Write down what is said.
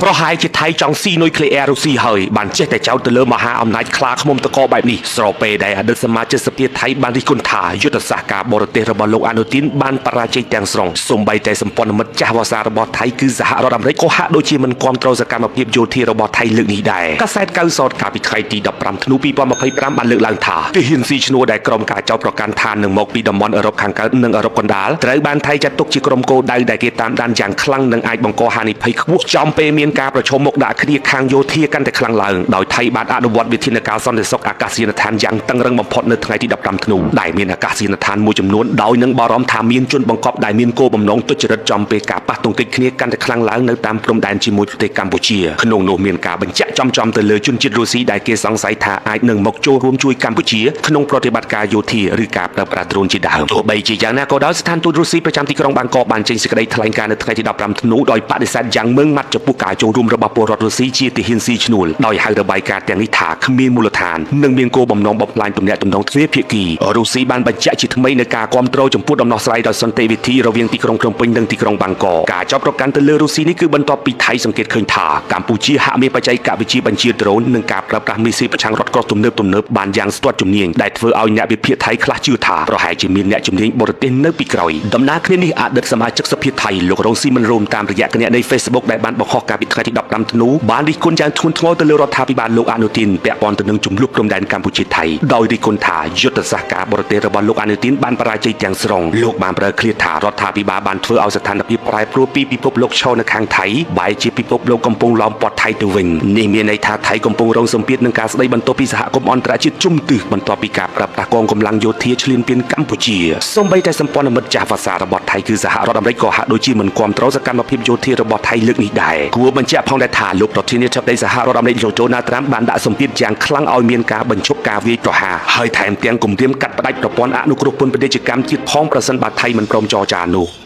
ប្រហែលជាថៃចង់ស៊ីនុយក្លេអ៊ែររុស្ស៊ីហើយបានចេះតែចោទទៅលើមហាអំណាចខ្លាឃ្មុំតកបែបនេះស្របពេលដែលអតីតសមាជិកសភាថៃបានរិះគន់ថាយុទ្ធសាស្ត្រការបរទេសរបស់លោកអានុទីនបានបរាជ័យទាំងស្រុងសូម្បីតែសម្ព័ន្ធមិត្តចាស់វស្សារបស់ថៃគឺសហរដ្ឋអាមេរិកក៏ហាក់ដូចជាមិនគាំទ្រសកម្មភាពយោធារបស់ថៃលើកនេះដែរកាសែតកៅសតកាលពីថ្ងៃទី15ធ្នូ2025បានលើកឡើងថាទាហានស៊ីឈ្នួលដែលក្រុមការចោទប្រកាន់ថានឹងមកពីតំបន់អឺរ៉ុបខាងកើតនិងអឺរ៉ុបកណ្ដាលត្រូវបានថៃចាត់ទុកជាក្រុមគោលដៅដែលគេតាមដានយ៉ាងខ្លាំងនិងអាចបង្កហានិភ័យខ្ពស់ចំពេលមានការប្រឈមមុខដាក់គ្នាខាងយោធាកាន់តែខ្លាំងឡើងដោយថៃបានអនុវត្តវិធានការសន្តិសុខអាកាសយានដ្ឋានយ៉ាងតឹងរឹងបំផុតនៅថ្ងៃទី15ធ្នូដែលមានអាកាសយានដ្ឋានមួយចំនួនដោយនឹងបារម្ភថាមានជនបង្កប់ដែលមានគោលបំណងទុច្ចរិតចំពេលការប៉ះទង្គិចគ្នាកាន់តែខ្លាំងឡើងនៅតាមព្រំដែនជាមួយប្រទេសកម្ពុជាក្នុងនោះមានការបញ្ជាក់ចំៗទៅលើជនជាតិរុស្ស៊ីដែលគេសង្ស័យថាអាចនឹងមកចូលរួមជួយកម្ពុជាក្នុងប្រតិបត្តិការយោធាឬការប្រើប្រាស់ដ្រូនជាដើមទោះបីជាយ៉ាងណាក៏ដោយស្ថានទូតរុស្ស៊ីប្រចាំទីក្រុងបាងកកបានចេញសេចក្តីថ្លែងការណ៍នៅថ្ងៃទី15ធ្នូដោយបដិសេធយ៉ាងម៉ឺងម៉ាត់ចំពោះការចូលរួមរបស់ពលរដ្ឋរុស្ស៊ីជាទាហានស៊ីឈ្នួលដោយហៅរបាយការណ៍ទាំងនេះថាគ្មានមូលដ្ឋាននិងមានគោលបំណងបំផ្លាញទំនាក់ទំនងទ្វេភាគីរុស្ស៊ីបានបញ្ជាក់ជាថ្មីនៅការគាំទ្រចំពោះដំណោះស្រាយដោយសន្តិវិធីរវាងទីក្រុងភ្នំពេញនិងទីក្រុងបាងកកការចោទប្រកាន់ទៅលើរុស្ស៊ីនេះគឺបន្ទាប់ពីថៃសង្កេតឃើញថាកម្ពុជាហាក់មានបច្ចេកវិទ្យាបញ្ជាដ្រូននិងការប្រើប្រាស់មីស៊ីលប្រឆាំងរថក្រោះទំនើបៗបានយ៉ាងស្ទាត់ជំនាញដែលធ្វើឲ្យអ្នកវិភាគថៃខ្លះជឿថាប្រហែលជាមានអ្នកជំនាញបរទេសនៅពីក្រោយដំណើរគ្នានេះអតីតសមាជិកសភាថៃលោករងស៊ីមិនរោមតាមរយៈគណនី Facebook ដែលបានបង្ហោះកាលពីថ្ងៃទី15ធ្នូបានរិះគន់យ៉ាងធ្ងន់ធ្ងរទៅលើរដ្ឋាភិបាលលោកអានុទីនពាក់ព័ន្ធទៅនឹងជម្លោះព្រំដែនកម្ពុជាថៃដោយរិះគន់ថាយុទ្ធសាស្ត្រការបរទេសរបស់លោកអានុទីនបានបរាជ័យទាំងស្រុងលោកបានប្រើឃ្លាថារដ្ឋាភិបាលបានធ្វើឲ្យស្ថានភាពប្រែប្រួលពីពិភពលោកឈរនៅខាងថៃបែរជាពិភពលោកកំពុងឡោមព័ទ្ធថៃទៅវិញនេះមានន័យថាថៃកំពុងរងសម្ពាធនឹងការស្ដីបន្ទោសពីសហគមន៍អន្តរជាតិជុំទិសបន្ទាប់ពីការប្រើប្រាស់កងកម្លាំងយោធាឈ្លានពានកម្ពុជាសូម្បីតែសម្ព័ន្ធមិត្តចាស់វស្សារបស់ថៃគឺសហរដ្ឋអាមេរិកក៏ហាក់ដូចជាមិនគាំទ្រសកម្មភាពយោធារបស់ថៃលើកនេះដែរគួរបញ្ជាក់ផងដែរថាលោកប្រធានាធិបតីសហរដ្ឋអាមេរិកលោកដូណាល់ត្រាំបានដាក់សម្ពាធយ៉ាងខ្លាំងឲ្យមានការបញ្ឈប់ការវាយប្រហារហើយថែមទាំងគំរាមកាត់ផ្តាច់ប្រព័ន្ធអនុគ្រោះពន្ធពាណិជ្ជកម្មទៀតផងប្រសិនបើថៃមិនព្រមចរចានោះ។